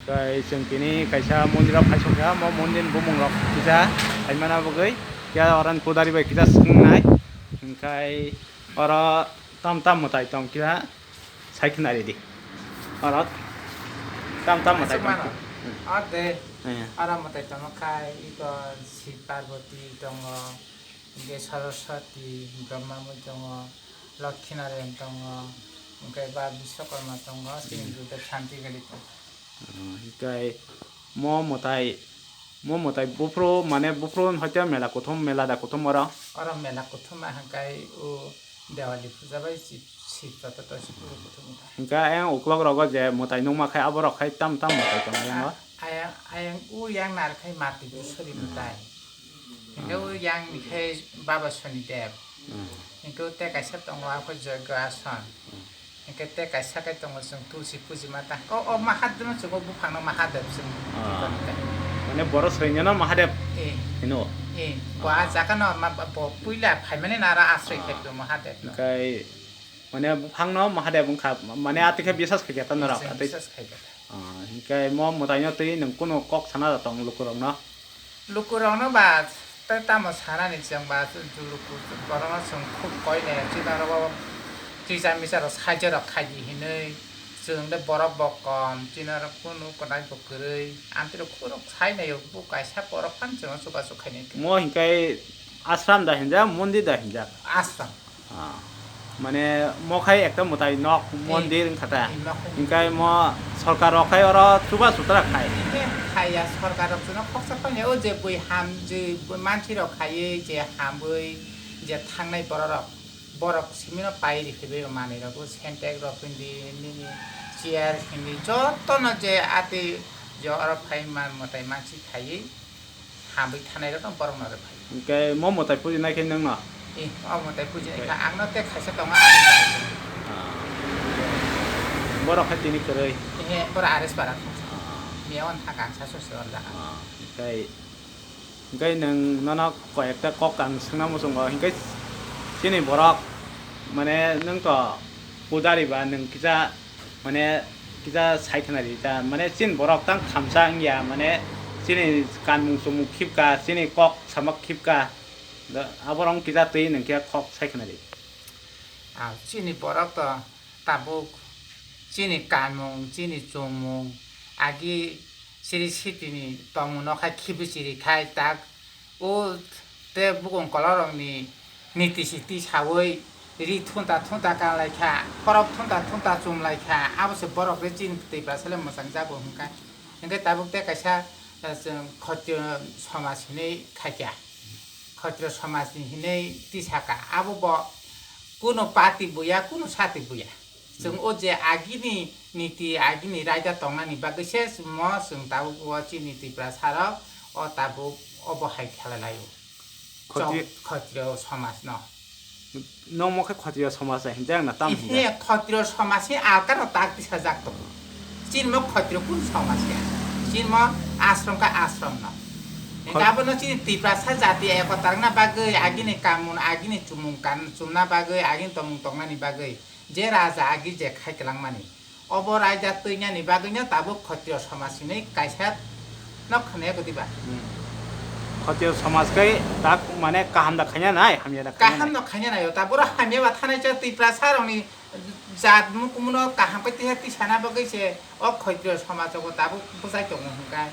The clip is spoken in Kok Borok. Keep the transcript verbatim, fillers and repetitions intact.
Tei chwng tini kaisa mondir o phaisokkha, mo mondir ni bumung rok kisa phaimana bagwi kisa oro ni pudari bai kisa swngnai, hwnkhe oro tam tam mwtai tong kisa sai khna ridi. Oro tam tam mwtai tong. Aswk mano. Hmm. Ode. Eh. Oro mwtai tongma khai iko Shiv Parvati tongo. Hingke Saraswati, Brahma mui tongo, Lokhi Narayan tongo, hingke ba Biswakarma tongo, chini Hmm. Buddha Shanti Gali tongo. Ah, hingke mo mwtai, mo mwtai buphuru, mane buphuru hoite mela kuthum, mela da kuthum oro? Oro mela kuthum ma hingke o Diwali puja bai si, si joto to si phuru kuthum ta. Hingke ayang uklok rogo je mwtai nungma khai abo rok khai tam tam mwtai tongo yango? A-, ayang, ayang o yang nar khai mati bwswri mwtai. Hingke o yang ni khe Baba Soni Dev. Hmm. Hingke o tei kaisa tongo, akho Joigyo Ason. Hmm. Hingke tei kaisa khe tongo chwng Tulsi Pujima ta. O, o Mahadev no chwng o buphang no Mahadev chwng Ah. Mane borok srengya no Mahadev Eh. Hino. Eh. Bo Ah. a jaga no ma, bo puila phaimani nara asroi Ah. khe Mahadev no. Hingke mane buphang no Mahadev wngkha, mane atwi khe bisas khaikha ta norok, Chwng atwi. Bisas khaikha ta. Ah, hingke mo mwtai no twi nwng kunu kok sana da tong lukurok no? Lukurokno ba tei tamo sanani chwng ba luku borokno chwng khub koi nai, chini oro o tisa misa rok saija rok khaidi hinwi chwng de borok bo kom, chini oro kunu kwnai bo kwrwi, amtwi rok khurok sai nai bo kaisa borok phano chwngno chubachu khainai. Mo hinkhe ashram da hinjak, mondir da hinjak? Ashram. Ah, mane mo khai ekta mwtai nok, eh, mondir wngkha ta. Eh, nok. Hinkhe mo sorkar rok khai oro chuba sutra khai. Eh, khaiya, sorkar rok chwngno khoksa phangya, o je bui ham, je bui manthi rok khaiwi, je hamwi, je thangnai borok rok, borok simino pai rikhibai o manwi rok, o Sentex rok hindi, nini chair hindi, jotono je atwi je oro phai man mwtai mansi khaiwi. Hamwi thanai rok no borok no rw phai. Hingke mo mwtai puji nai khe nwng no? Eh, o mwtai puji nai khe ang no tei khaisa tongo ani bai. Ah. Borok khe tini kwrwi. Eh, borok ares para thung. Ah. Miya on thang ang sasu se on jaga. Ah, hingke, hingke nwng nono koi ekta kok ang swngna muchungo, hingke chini borok mane nwng to pudari ba nwng kisa mane kisa sai khna ri ta, mane chini borok tang khamsa wngya, mane chini kanmung chumung khibka, chini kok sama khibka, da-, aborok kisa twi nwng khe kok sai khna ri. Ah, chini borok to tabuk chini kanmung, chini chumung, agi siri sitini tongmung no khai khibi chiri khai tak. O te bukung kolorokni niti siti sawi ri thunta thunta kanlaikha, khorok thunta thunta chumlaikha, abo se borok rw chini Tiprasa le mwchangjago hwnkha. Hwnkhe tabuk tei kaisa, eh, chwng Khotriyo somaj hinwi khaikha, Khotriyo somajni hinwi tisaka, abo bo kunu party buya, kunu sati buya. Chwng o je agini niti, agini raida tongnani bagwi se mo chwng tabuk o chini Tiprasa rok o tabuk obo hai khelai laio. Khotri- Chong Khotriyo somaj no. Nokmo khe Khotriyo somaj hai hinjak na tam hinjak? He, Khotriyo somaj he alka no tak tisa jak tongo. Chini mo Khotriyo kun somaj ya? Chini mo ashram ka ashram no. Khot- Gabo no chini Tiprasa jati ekotar wngna bagwi, agini kamun, agini chumung kan, chumna bagwi, agini tomung tongnani bagwi. Je raja agi je khai kwlangmani, obo raida twinani bagwino tabuk Khotriyo somaj hinwi kaisa nok khwnaya kwtwiba. Hmm. Khotriyo somaj kai tak mane kaham da khaina nai, hamya da khaina nai. Kaham no khaina naio, tabuk hamya ba thanai cha Tiprasa rokni jat mukumuno kaham kai tisa tisana bagwi se o Khotriyo somaj obo tabuk bwchai tongo hwnkha.